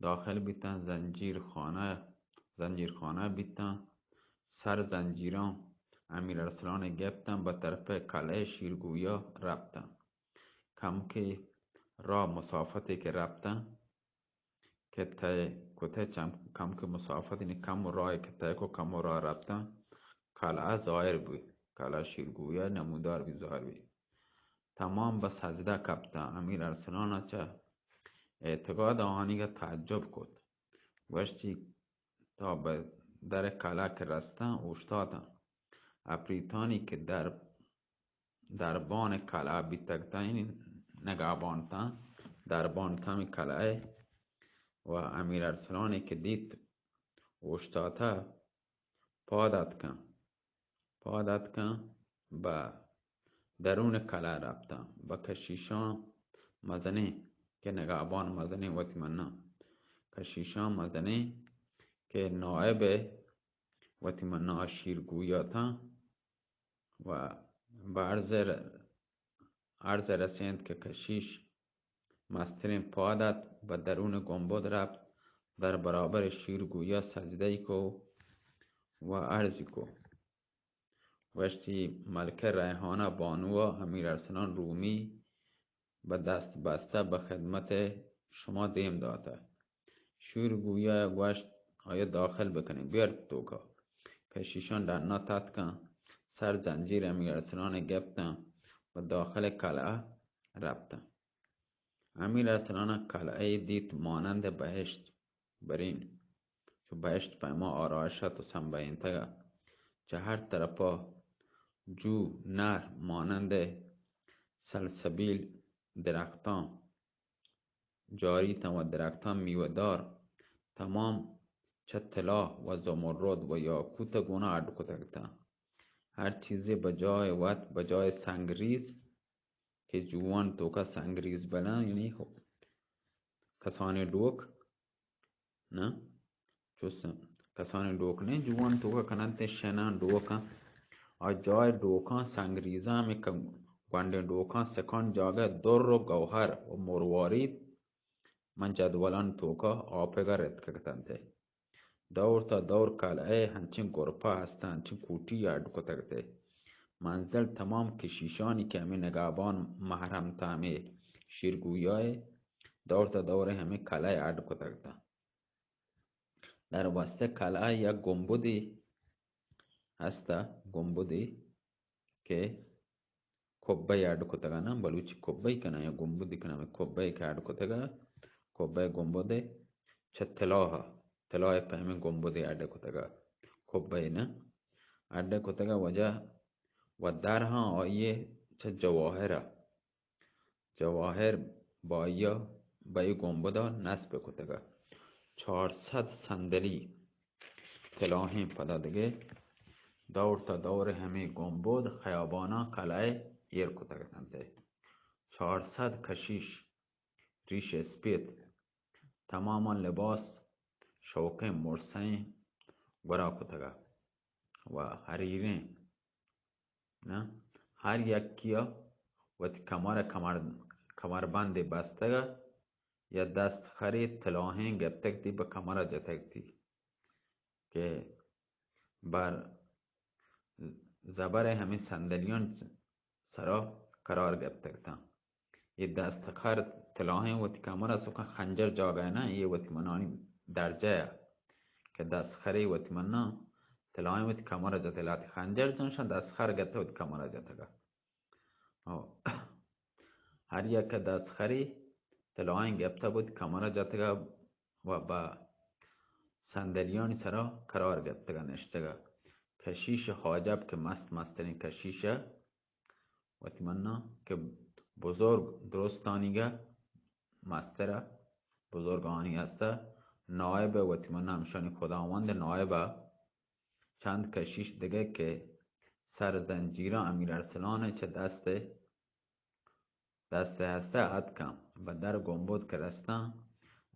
داخل بیتاں، زنجیر خانہ، زنجیر خانہ بیتاں، سر زنجیراں امیر ارسلان گپتاں، بہ طرف کلہ شیرگویا رپتاں۔ کمکے راہ مسافتے کہ رپتاں، کہ طے کتہ، چم-، کمکے مسافت، یعنی کم راہ کہ طے کو، کم راہ رپتاں، کلہ ظاہر بوت، کلہ شیرگویا نمودار بوت، ظاہر بوت۔ تمام بہ سجدہ کپتاں۔ امیر ارسلان چہ اعتقاد آہانیگا تعجب کت۔ گوشتی، تا بہ در کلہ کہ رستاں، اوشتاتاں۔ اپریتانی کہ در دربان کلہ بیتگ تاں، یعنی نگہبان تاں، دربان تاں ہمے کلہ ء و امیر ارسلانے کہ دیت اوشتاتہ، پاد اتکاں، پاد اتکاں، بہ درون کلہ رپتاں، بہ کشیشاں مزنیں کہ نگہبان مزنیں وتی مناں، کشیشاں مزنیں کہ نائب وتی منا شیرگویا تاں و بہ عرض ر-، عرض رسینت کہ کشیش مستریں پاد ات، بہ درون گنبد رپت، در برابر شیرگویا سجدہ ای کو و عرضی کو، گوشتی: ملکہ ریحانہ بانوا امیر ارسلان رومی بہ دست بستہ بہ خدمت شما دیم داتہ۔ شیرگویا گوشت: آیا داخل بکنیں، بیار توکا۔ کشیشان ڈنا تتکاں، سر زنجیر امیر ارسلان گپتاں و داخل قلعہ رپتاں۔ امیر ارسلان قلعہ دیت مانند بہشت برین، چو بہشت پیما آرائش ات و سمبہینتگ ات۔ چہ ہر طرفا جو نر مانند سلسبیل درختاں جاریتاں و درختاں میوہ دار تمام چہ طلا و زمرد و یاقوت گونا اڈ کتگ اتاں۔ ہر چیزے بجائے وت، بجائے سنگریز کہ جوان توکا سنگریز بلاں، یعنی کسانیں ڈوک، نہ، چو س-، کسانیں ڈوک نہ، جوان توکا کننت شناں ڈوکاں۔ آ جائے ڈوکاں سنگریزاں ہمیں ک-، گونڈیں ڈوکاں سکان جاگہ در و گوہر و مروارید من جدولان توکا آپگا رتکگ اتنت۔ دور تا دور قلعہ ہنچیں گرپا ہستاں، ہنچیں کوٹی اڈ کتگ ات۔ منزل تمام کشیشانی کہ ہمیں نگہبان محرم تا ہمیں شیرگویائے دور تا دور ہمیں قلعہ اڈ کتگ اتاں۔ در وسط قلعہ یک گنبدے ہستا، گنبدے کہ کبہ اڈ کتگا، نہ بلوچی کبہ کناں یا گنبدی کناں، ہمیں کبہ کہ اڈ کتگا، کبہ گنبدے چہ طلاہ، طلاہ پہ ہمیں گنبدے اڈ کتگا، کبہ نہ اڈ کتگا وجہ و در ہاں آئیے چہ جواہرہ، جواہر بائیا بئی گنبدا نصب کتگا۔ چار صد صندلی طلاہیں پدا دگہ دور تا دور ہمیں گنبد خیاباناں قلعہ ایر کتگ اتنت۔ چار صد کشیش ریش اسپیت، تماما لباس شوکیں مرسیں گورا کتگا و حریریں، نہ، ہر یکیا وتی کمر، کمر، کمربندے بستگا یا دست خرے طلاہیں گپتگ تی بہ کمرا جتگ تی کہ بر زبر ہمیں صندلیان سرا قرار گپتگ تاں۔ یہ دست خر طلاہیں وتی کمرا سکن خنجر جاگہ نہ، یہ وتی منانی درجہ ہے کہ دست خرے وتی منا طلاہیں وتی کمرا جتگ، لہتے خنجر جنشان دست خر گپتہ وتی کمرا جتگا۔ او، ہر یک دست خرے طلاہیں گپتہ بود کمرا جتگا و با صندلیانی سرا قرار گپتگا نشتگا۔ کشیش حاجب کہ مست مسترین کشیشہ وتی منا کہ بزرگ درستانیگا مسترہ بزرگانی ہستہ، نائب وتی منا ہمشانی خداوند نائبہ۔ چند کشیش دگہ کہ سر زنجیراں امیر ارسلان چہ دست، دست ہستہ اتکاں۔ بہ در گنبد کہ رستاں،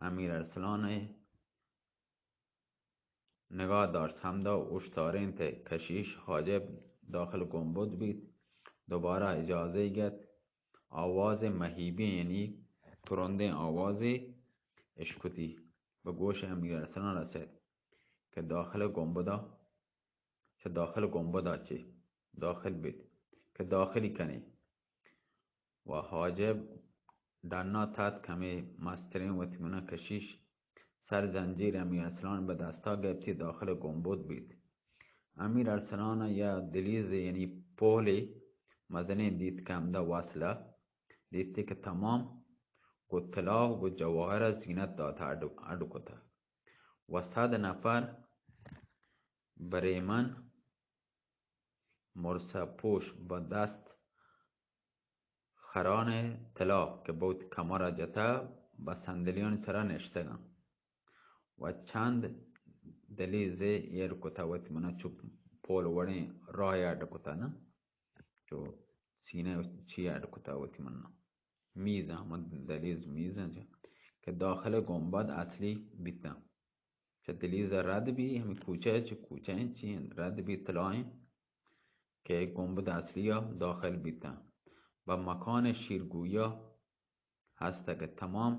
امیر ارسلان نگاہ داشت، ہمدا اوشتارینت۔ کشیش حاجب داخل گنبد بیت، دوبارہ اجازہ گت، آواز مہیبیں یعنی ترندیں آوازے اشکتی، بہ گوش امیر ارسلان رسید کہ داخل گنبدا، چہ داخل گنبدا چہ داخل بیت کہ داخلی کنے۔ و حاجب ڈنا تاتک، ہمے مستریں وتی منا کشیش سر زنجیر امیر ارسلان بہ دستا گپتی داخل گنبد بیت۔ امیر ارسلان یا دلیزے یعنی پولے مزنیں دیت کہ ہمدا وصلہ دیتی کہ تمام گو طلا و گو جواہر زینت دات اڈ، اڈ کتہ۔ و صد نفر بریمن مرسہ پوش بہ دست خران طلا کہ بہ وتی کمرا جتہ بہ صندلیانی سرا نشتگاں و چند دلیزے ایر کتہ وتی منا چو پول وڑیں راہے اڈ کتہ نہ، چو سینہ چی اڈ کتہ وتی منا میز، ہما دلیز میز کہ داخل گنبد اصلی بیتاں۔ چہ دلیز ءَ رد بی، ہمے کوچہ چہ کوچہ ایں چی رد بی تلائیں کہ گنبد اصلی ءَ داخل بیتاں۔ بہ مکان شیرگویا ہست کہ تمام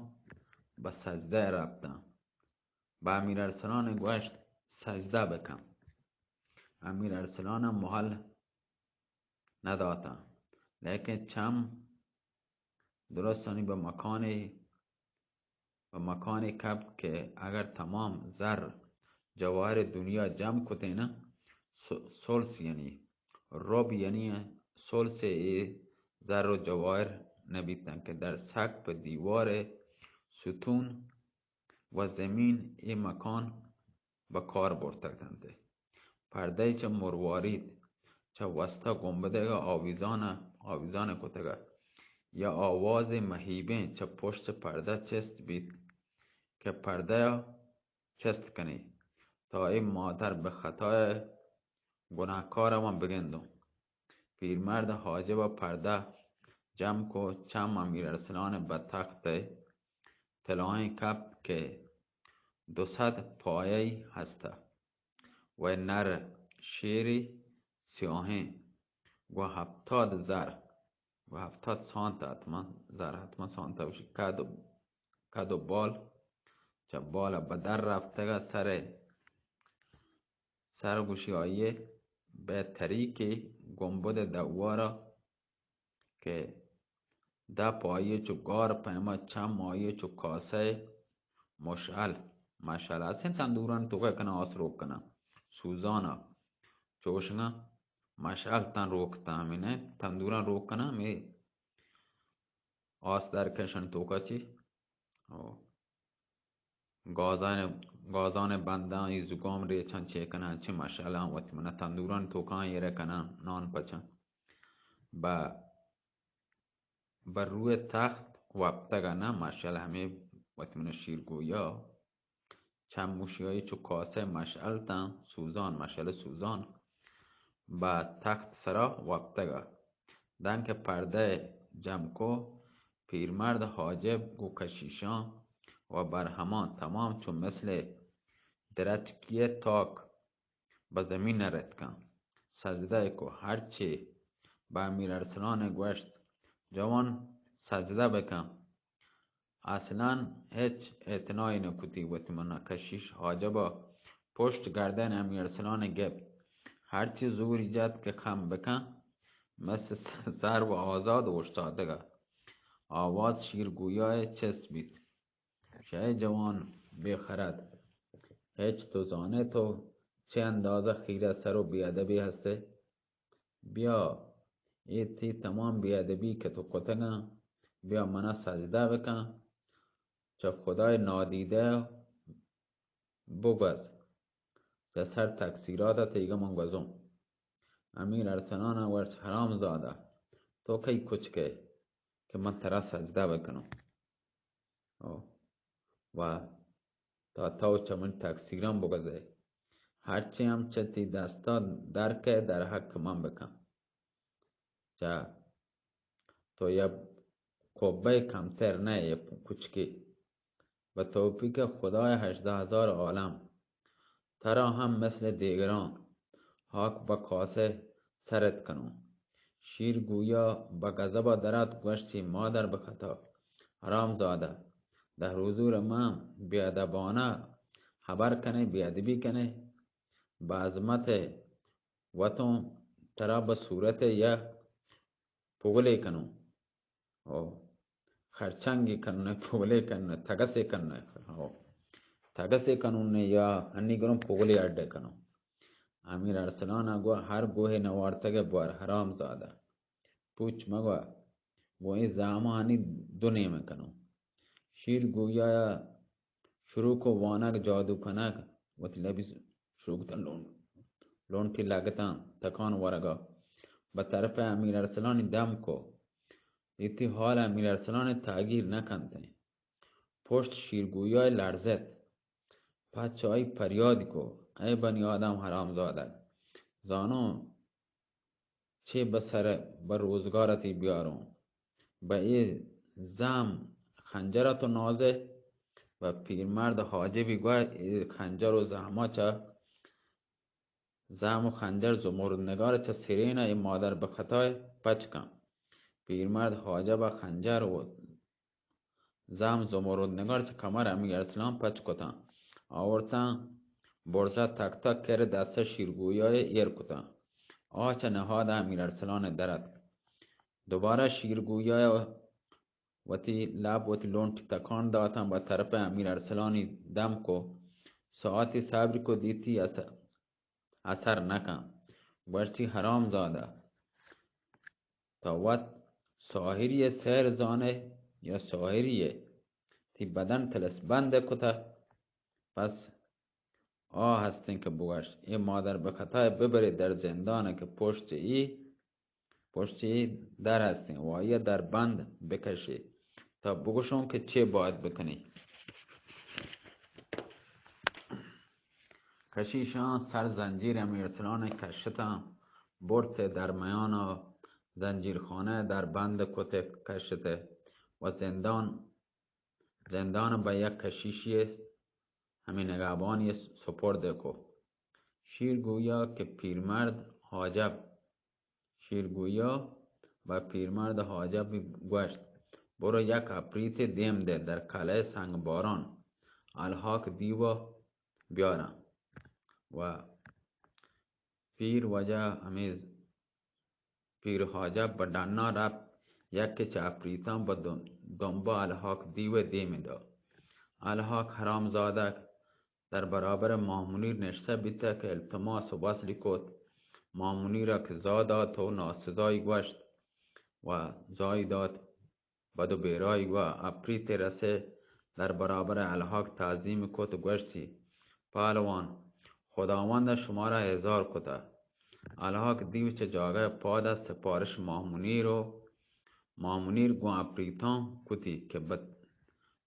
بہ سجدہ رپتاں۔ بہ امیر ارسلان گوشت، سجدہ بکن۔ امیر ارسلان مہل نداتاں، لیکن چم درستانی بہ مکانے، بہ مکانے کپت کہ اگر تمام زر جواہر دنیا جمع کتیں نا، س-، سلس یعنی رب یعنی سلس اے زر و جواہر نبیتن کہ در سقف دیوار ستون و زمین اے مکان بہ کار برتگ انت۔ پردہ چہ مروارید چہ وسطی گنبدگ آویزان، آویزان کتگ یا آواز مہیبیں چہ پشت پردہ چست بیت کہ پردہ چست کنی تا اے مادر بہ خطا گناہکار من بگندوں۔ پیرمرد حاجب پردہ جم کو، چم امیر ارسلان بہ تخت تلائیں کپت کہ دو سد پایہ ہستہ و نر شیری سیاہیں گوں ہپتاد زر، گوں ہپتاد سانت حتما زر، حتما سانت اوشی کد و، کد و بال چہ بال بہ در رفتگ سر سر گوشی آئی بہ طریق گنبد دوارا کہ دپ آئی چو گار پیما چم آئی چو کاسہ مشعل، مشعل اسیں تندوران توکا کنا آس روک کنا سوزانا چوشنگا مشعل تن روک تا ہمیں تندوران روک کنا ہمیں آس در کشن توکا چی او گازان، گازان بنداں، ای زکام ریچاں چے کناں، چے مشعلاں وت منا تندوران توکاں ایرہ کناں، نان پچاں۔ بہ، بہ روئے تخت وپتگا نہ مشعل ہمے وت منا شیرگویا۔ چم موشیائی چو کاسہ مشعل تاں، سوزان، مشعل سوزان۔ بہ تخت سرا وپتگا۔ دانکہ پردہ جم کو، پیرمرد حاجب گوں کشیشاں و برہماں تمام چو مثل درچکی ء تاک بہ زمین ء رتکاں۔ سجدہ ء کو ہرچے بہ امیر ارسلان ء گوشت، جوان سجدہ بکن۔ اصلاً ہچ اعتنائی نہ کتی۔ وت منا کشیش حاجب ء پشت گردن امیر ارسلان ء گپت۔ ہرچی زوری جت کہ خم بکن، مثل سر و آزاد اوشتادگ ء آواز شیر گویا ء چست بیت۔ شئے جوان بے خرد، ہچ تو زانے تو چہ اندازہ خیرہ سر و بے ادبی ہستے؟ بیا، اے تئی تمام بے ادبی کہ تو کتگاں، بیا منا سجدہ بکن، چہ خدائے نادیدہ بگوز، چہ سر تقصیرات تیگا من گوزوں۔ امیر ارسلان گوشت، حرام زادہ، تو کئی کچکے کہ من ترا سجدہ بکنوں؟ او، و تا تو چہ من تقصیراں بگوزئے، ہرچی ہم چہ تئی دستا در کئے در حق من بکن۔ چہ تو یک کبے کمتر نہ ئے، یک کچکے۔ بہ توفیق خدای ہژدہ ہزار عالم، ترا ہم مثل دیگراں ہاک بہ کاسہ سرت کنوں۔ شیر گویا بہ غضبا درات، گوشتی، مادر بہ خطا، حرام زادہ، دہ روزور من بے ادبانہ حبر کنے، بے ادبی کنے، بہ عظمت وتوں ترا بہ صورت یک پگلے کنوں۔ او خرچنگی کننے، پگلے کننے، تگسے کننے۔ او تگسے کنوں نے یا ہنی گروں پگلے اڈے کنوں۔ امیر ارسلان گو ہر گوہے نوارتگ بوار، حرام زادہ۔ پوچ مگو، گو اے زامانی دو نیمہ کنوں۔ شیر گویا شروع کو وانگ، جادو کنگ، وتی لبی شروع کتن لون-، لونٹی لگتاں تکان ورگا۔ بہ طرف امیر ارسلانی دم کو۔ ایتی حال امیر ارسلان تاگیر نہ کنتیں۔ پشت شیرگویا لرزت۔ پچ آئی پریاد کو، اے بنی آدم حرام زادگ، زانو چے بہ سر بہ روزگار تی بیاروں؟ بہ اے زام خنجر تو نازے، و پیرمرد حاجبی گوشت، اے خنجر و زہما چہ زہم و خنجر زمرد نگار چہ سرین ء، اے مادر بخطائے پچ کن۔ پیرمرد حاجب ء خنجر و زہم زمرد نگار چہ کمر امیر ارسلان پچ کتاں، آورتاں برزا تکتا کر دست شیرگویا ء ایر کتاں۔ آ چہ نہاد امیر ارسلان ء در اتک۔ دوبارہ شیرگویا ء وتی لب وتی لنٹ تکان داتاں، بہ طرف امیر ارسلانی دم کو۔ ساعتی صبر کو، دیتی اثر، اثر نکن۔ گوشتی، حرام زادہ، تو وت ساحری ء سحر زانے یا ساحری ء؟ تی بدن تلس بند کتہ، پس آ ہستیں کہ بگوش، اے مادر بخطائے ببرے در زندان کہ پشت ای پشتی در ہستیں و آئی ء در بند بکشی، تا بگوشوں کہ چے باید بکنی۔ کشیشاں سر زنجیر امیر ارسلان ء کشتاں، برت ء در میان ء زنجیر خانہ ء در بند کت ء کشت ء و زندان زندان بہ یک کشیشی ء ہمے نگہبانی ء سپرد کو۔ شیرگویا کہ پیرمرد حاجب، شیرگویا بہ پیرمرد حاجب گوشت، برو یک اپریتے دیم دے در کلہ سنگ باران الحاق دیوا بیاراں۔ و پیر واجہ ہمے پیر حاجب بہ ڈنا رپت، یکے چہ اپریتاں بہ دم-، دمبا الحاق دیو ء دیم ء دات۔ الحاق حرامزادگ در برابر ماہ منیر نشتہ بیتگ کہ التماس و وصلی کت۔ ماہ منیر ء کہ زا دات و ناسزائی گوشت و زائی دات۔ بد و بیرائی گوا اپریتے رسے در برابر الحاق تعظیم کت و گوشتی، پہلوان، خداوند شمارا ہزار کتہ۔ الحاق دیو چہ جاگہ پاد سپارش ماہ منیر و ماہ منیر گوں اپریتاں کتی کہ بہ،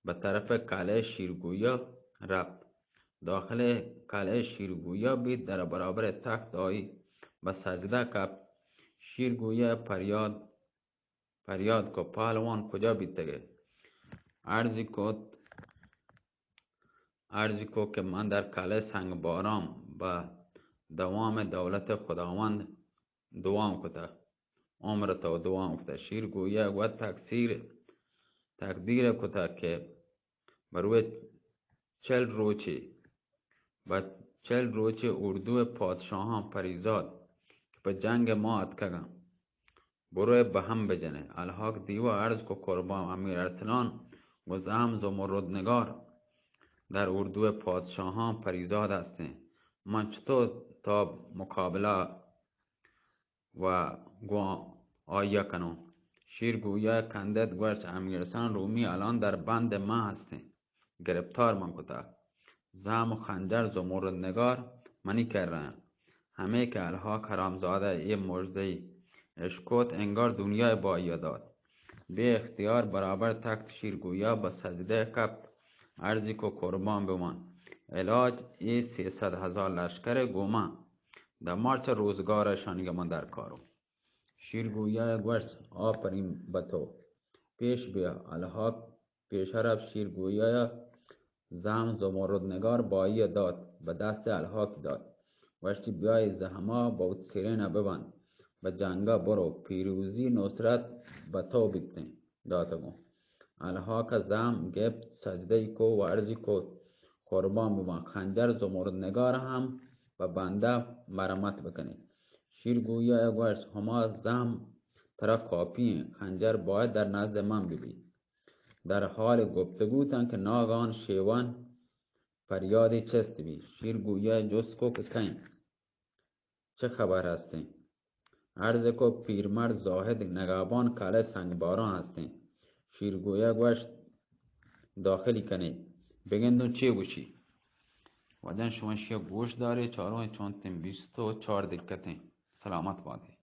بہ طرف کلہ شیرگویا رپت۔ داخل کلہ شیرگویا بیت، در برابر تخت آئی بہ سجدہ کپت۔ شیرگویا پریاد پریاد کو، پہلوان کجا بیتگے؟ عرضی کت، عرضی کو کہ من در کلہ سنگ باران بہ دوام دولت خداوند دوام کتہ، عمر تو دوام کتہ۔ شیرگویا گوت تقصیر، تقدیر کتہ کہ بروئے چل روچے، بہ چل روچے اردو پادشاہاں پریزاد کہ پہ جنگ ما اتکگاں، بروئے بہ ہم بجنے۔ الحاق دیوا عرض کو، قربان، امیر ارسلان گوں زعم زمرد نگار در اردو پادشاہاں پریزاد ہستیں، من چطور تا مقابلہ و گوں آئی ء کنوں۔ شیرگویا کندت گوشت، امیرسان رومی الان در بند من ہستیں، گرپتار من کتہ۔ زعم و خنجر زمرد نگار منی کرا انت۔ ہمے کہ الحاق حرامزادہ اے مژدہی اشکت، انگار دنیا با آئی ء دات۔ بے اختیار برابر تخت شیرگویا بہ سجدہ کپت، عرضی کو، قربان بمان، علاج اے سیصد ہزار لشکر گوما دمار چہ روزگار ء شانگمان درکاروں۔ شیرگویا ء گوشت، آپرین بہ تو۔ پیش بیا۔ الحاق پیش رفت، شیرگویا ء زعم زمرد نگار بہ آئی ء دات، بہ دست الحاق دات۔ گوشتی، بیا اے زعما بہ وت سرین ء ببند، بہ جنگ ء برو، پیروزی نصرت بہ تو بیتیں۔ داتگوں۔ الحاق ء زعم گپت، سجدہ ای کو و عرضی کت، قربان ببان، خنجر زمرد نگار ہم پہ بندہ مرمت بکنی۔ شیرگویا ء گوشت، ہما زعم ترا کاپی انت، خنجر باید در نزد من ببی۔ در حال گپتگو اتاں کہ ناگان شیوان پریادی چست بی۔ شیرگویا ء جست کو کہ کئیں؟ چہ خبر ہستیں؟ عرض کو، پیرمرد زاہد نگہبان کلہ سنگ باران ہستیں۔ شیرگویا گوشت، داخلی کنی، بگندوں چے گوشی۔ واجہاں شما اشیا گوش دارے، چاروں چونتیں بیست و چار دقتیں۔ سلامت باتے۔